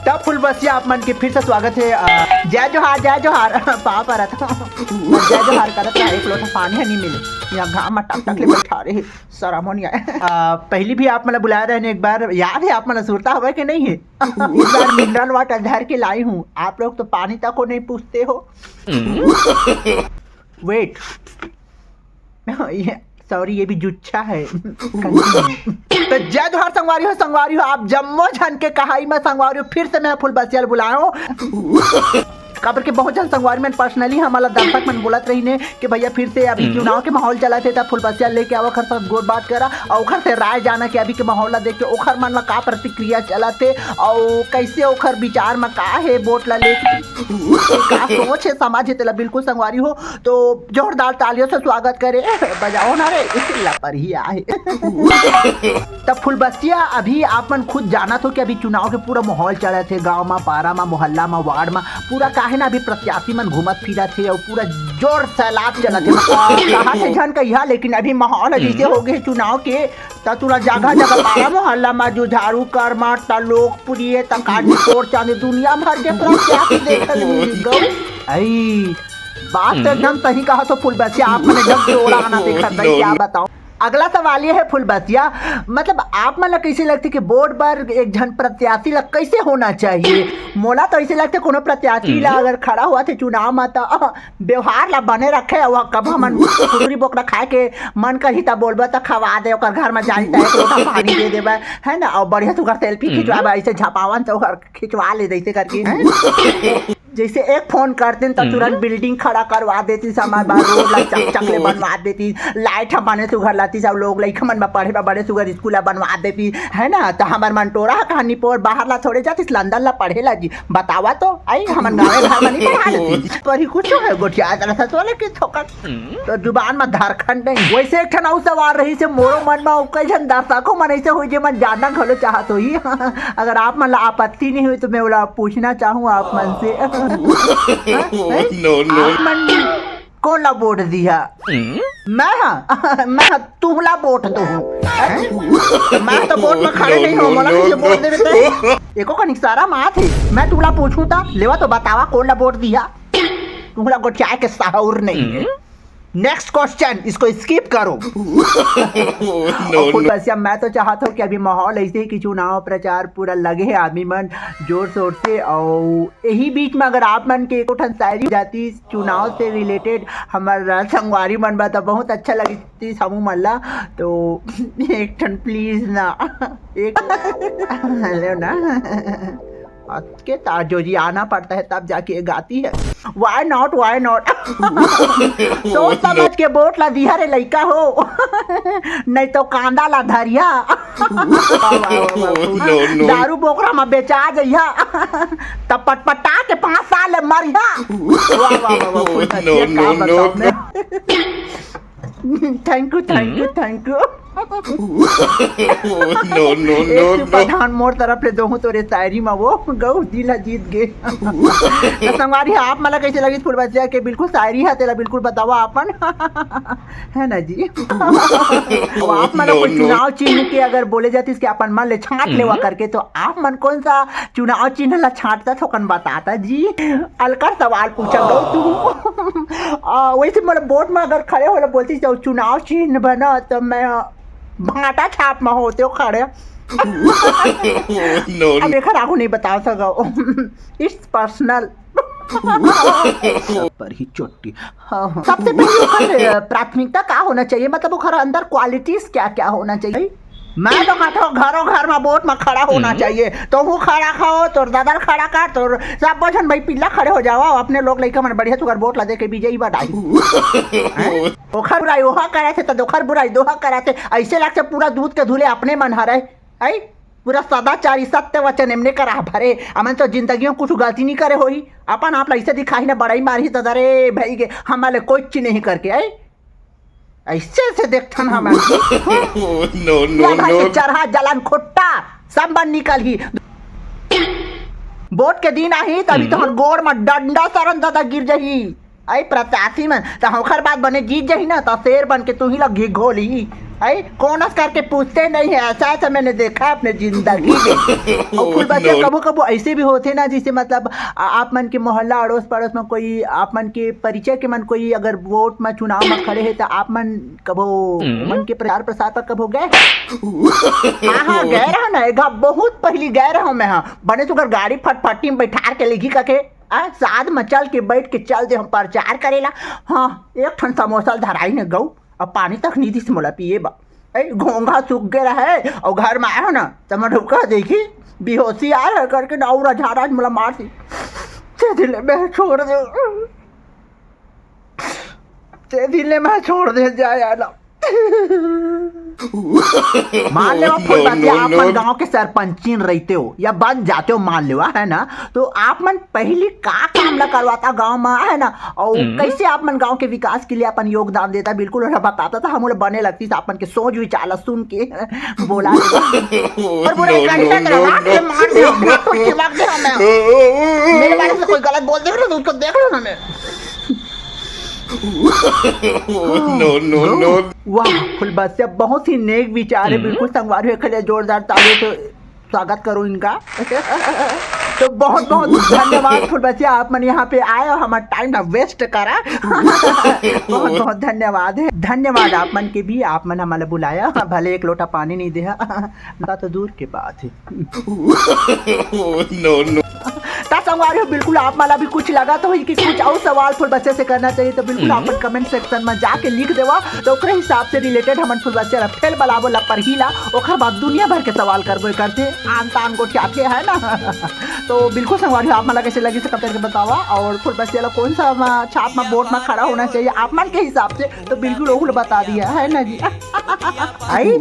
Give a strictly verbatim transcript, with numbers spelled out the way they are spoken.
तब फुलबसिया आप मन के फिर से स्वागत हे। अ, जय जोहार, जय जोहार। पाँव परत हँव। जय जोहार करत रहा, एक लोटा पानी ह नहीं मिले। यहाँ घाम में टकटक ले बैठा रहे, शरम हो नहीं आए। अ, पहली भी आप मन ला बुलाए रहे एक बार, याद है आप मन ला, सुरता हवे के नहीं है? इस बार मिनरल वाटर धर के लाई हूँ, आप लोग तो पानी तक को नहीं पूछते हो। वेट। ये, सॉरी, ये भी जुच्छा है। तो जय जोहार संगवारी हो, संगवारी हो, आप जम्मो झन के कहाई में संगवारी हो, फिर से मैं फुलबसिया ल बुलाए हँव। काबर के बहुत झन संगवारी मन पर्सनली हमला दर्शक मन बोलत रहिन हे कि भैया फिर से अभी हम्म। चुनाव के माहौल चलत हे, त फुलबसिया लेके आवा, ओखर साथ गोठ बात करा अउ ओखर से राय जाना कि अभी के माहौल ला देख के ओखर मन ला का प्रतिक्रिया चलत हे अउ कैसे ओखर विचार म का हे वोट ला लेके, का सोच हे समाज हे, तेला बिल्कुल संगवारी हो तो जोरदार तालियों से स्वागत करे। बजाओ ना रे, लपरिया हे। तब फुलबसिया, अभी आप मन खुद जानत हो कि अभी चुनाव के पूरा माहौल चलत हे, गांव मा, पारा मा, मोहल्ला मा, वार्ड मा, पूरा काहे ना अभी प्रत्याशी मन घूमत फिरत हे अउ पूरा जोर सैलाब चलत हे। कहा थे झन कहिया, लेकिन अभी माहौल ह जैसे हो गए चुनाव के, त तुला जगह जगह पारा मोहल्ला मा जुझारू, कर्मठ, त लोकप्रिय, त कांडी, चोर चांदी, दुनिया भर के प्रत्याशी देखल मिली गौ। आई बात तो एकदम सही कहा तो फुलबसिया, आप मन एकदम जोड़ा आना देखत भाई, क्या बताओ। अगला सवाल ये है फुलबसिया, मतलब आप मन ला कैसे लगथे कि वोट बर एक झन प्रत्याशी ला कैसे होना चाहिए? मोला तो ऐसे लगथे कोनो प्रत्याशी ला अगर खड़ा हुआ थे चुनाव में तो व्यवहार ला बने रखे, वो कब हमन कुकरी बोकरा खाए के मन करही त बोलबो त खवा दे, ओकर घर में जाई त एक लोटा पानी दे देबे, है ना, और बढ़िया सुघर सेल्फी खिंचवाबे, ऐसे झपावन त ओकर खिंचवा ले जैसे करके। जैसे एक फोन करते त तुरंत बिल्डिंग खड़ा करवा देती, हमार बार रोड ला चकचक ले बनवा देती, लाइट ह बने सुघर लाती, सब लोग लइका मन बर पढ़े बर बड़े सुघर स्कूल ला बनवा देती, है ना। त हमार मन टोरा ह कहानी पोर बाहर ला थोड़े जातिस, लंदन ला पढ़े ला जी। बतावा तो, आई हमन गाँव घर में नहीं पढ़ा देती, पर ही कुछ है गोठिया तरह से तोले के थोकन। तो जुबान में धारखंड नहीं। वैसे एक ठन अउ सवाल रहिस हे मोरो मन में, अउ कई झन दर्शकों मन ऐसे होई जे मन जानना घलो चाहत होही। अगर आप मन ला आपत्ति नहीं हुई तो मैं ओला पूछना चाहूँ आप मन से। नो, नो। आप मन कोन ला वोट दिहा? मैं हा, मैं हा तुहला वोट दूँ। मैं तो वोट में खड़े नहीं हूँ, मोला कैसे वोट देबे ते? एको कनिक सारा मात हे, मैं तुहला पूछूँ त लेवा तो बतावा कोन ला वोट दिहा? तुहला गोठियाए के सहूर नहीं है। नेक्स्ट क्वेश्चन, इसको स्किप करो। नो, और खुद नो। बसिया, मैं तो चाहत हूँ कि अभी माहौल ऐसे है कि चुनाव प्रचार पूरा लगे है, आदमी मन जोर शोर से। और यही बीच में अगर आप मन के एको ठन शायरी जाती चुनाव से रिलेटेड हमार संगवारी मन बा तो बहुत अच्छा लगी समूह मन ला, तो एक ठन प्लीज ना, एक हेलो ना। अतके तार जो जी आना पड़ता है तब जाके गाती है। Why not, why not? सोच समझ के वोट ला दिहा रे लइका हो, नहीं तो कांदा ला धरिया। वाह, वाह, वाह, वाह। नो, नो। दारू बोकरा में बेचा जइहा, तब पटपटा के पाँच साल ले मरिहा। वाह, वाह, वाह, वाह, फुल नो, बचिया, का नो, बताऊं नो। मैं? Thank you, thank you, thank you। नो, नो, एक नो, नो। प्रधान मोर तरफ ले दोहूं तोरे शायरी में वो गौ दिल ह जीत गे। तो संगवारी, आप मन ला कैसे लगिस फुलबसिया के बिल्कुल शायरी है, तेला बिल्कुल बतावा अपन। है ना जी? अब आप मन ला नो, कोई नो। चुनाव चिन्ह के अगर बोले जातिस कि अपन मन ले छांट लेवा करके, तो आप मन कौन सा चुनाव चिन्ह ला छांटता थोकन बताता जी? अलकर सवाल पूछा गौ तू। आ, वैसे मोला वोट में अगर खड़े होला बोलती तो चुनाव चिन्ह बना तो मैं भांटा छाप में होते हो खड़े। नो, अब एखर आगू नहीं बता सको। It's personal। पर ही चोटी। हाँ, हाँ। सबसे पहले ओकर प्राथमिकता का होना चाहिए, मतलब ओकर अंदर क्वालिटीज क्या क्या होना चाहिए? मैं तो कहता हूँ घरों घर में वोट में खड़ा होना चाहिए। तो वो खड़ा खाओ, तोर दादा खड़ा कर, तोर सब झन भाई पिल्ला खड़े हो जाओ, अपने लोग लइका मन बढ़िया सुघर वोट ला दे के विजयी बनाई। हैं? ओखर बुराई ओहा करे थे, तो दोखर बुराई दोहा करे थे। ऐसे लगते पूरा दूध के धुले अपने मन हरे। आई पूरा सदाचारी सत्य वचन एमने करा भरे। अमन तो जिंदगी में कुछ गलती नहीं करे होई। अपन आप ला ऐसे दिखाही ना, बड़ाई मारही तो, "अरे भाई के हमारे कोई चीज नहीं करके।" आई ऐसे से देखथन हम। नो, नो, या भाई नो। के चरहा जलन खुट्टा सब मन निकलही। वोट के दिन आही तभी तो हम्म। गोड़ में डंडा सरन दादा गिर जही। आई प्रत्याशी मन त ओखर बाद बने जीत जही ना, त शेर बन के तुही ला घिघोली। आई, कौन अस करके पूछते नहीं है, ऐसा ऐसा मैंने देखा है अपने जिंदगी में। और फुलबसिया, कभू कभू ऐसे भी होथे ना, जैसे मतलब आ, आप मन के मोहल्ला अड़ोस पड़ोस में कोई आप मन के परिचय के मन कोई अगर वोट में चुनाव में खड़े हे तो आप मन कभू मन के प्रचार प्रसार पर कभू गए? हाँ हाँ, गए रहो ना, एक बहुत पहली गए रहो मैं। हाँ, बने सुघर गाड़ी फटफटी में बैठार के लेगी कके, आ, साथ में चल के बैठ के चल दे हम प्रचार करेला। हाँ, एक ठन समोसा धराई ने गऊ, अब पानी तक नहीं दिस मोला पिए बा। ए, घोंघा सूख गे रहे और घर में आए हो ना, तो मैं ढुका देखी, बेहोशी आ रहा करके ना, उरा झारा मोला मार दी। ते दिन ले मैं छोड़ दे, ते दिन ले मैं छोड़ दे जाए आला। मान लेवा फुलबसिया, आप मन गांव के सरपंचिन रहिते हो या बन जाते हो, मान लेवा, है ना, तो आप मन पहली का काम ला करवाता गांव में, है ना, और कैसे आप मन गांव के विकास के लिए अपन योगदान देता, बिल्कुल ओला बताता, तो हम ओला बने लगती, आप मन के सोच विचार ला सुन के बोला। और बुराई करी ना, तेरा रात में मार दे, हम आपको चिपक दे हमें। मेरे बारे में कोई गलत बोल दे ना, तो उसको देख लो ना मैं। No, no, no। वाह फुलबसिया, बहुत ही नेक विचार है। बिल्कुल संगवारी हो, एक जोरदार ताली से स्वागत करो इनका। तो बहुत बहुत धन्यवाद फुलबसिया, आप मन यहाँ पे आए और हमारा टाइम ना वेस्ट करा। बहुत बहुत धन्यवाद है, धन्यवाद आप मन के भी, आप मन हमारे बुलाया, भले एक लोटा पानी नहीं दे, ना तो दूर के बात है। No, no। ता संगवारी हो, बिल्कुल आप मन ला भी कुछ लगा तो होही कि कुछ और सवाल फुलबसिया से करना चाहिए, तो बिल्कुल आप मन कमेंट सेक्शन में जाके लिख देवा, तो ओकरे हिसाब से रिलेटेड हमन फुलबसिया ला फेर बलाबो ला परही ला, ओकर बाद दुनिया भर के सवाल करबो करथे, आन तान गोठियाथे, है ना। तो बिल्कुल संगवारी हो, आप मन ला कैसे लगी से कमेंट करके बतावा, और फुलबसिया ला कौन सा मा-, छाप में वोट में खड़ा होना चाहिए आप मन के हिसाब से, तो बिल्कुल ओहू ला बता दिया, है ना जी। आई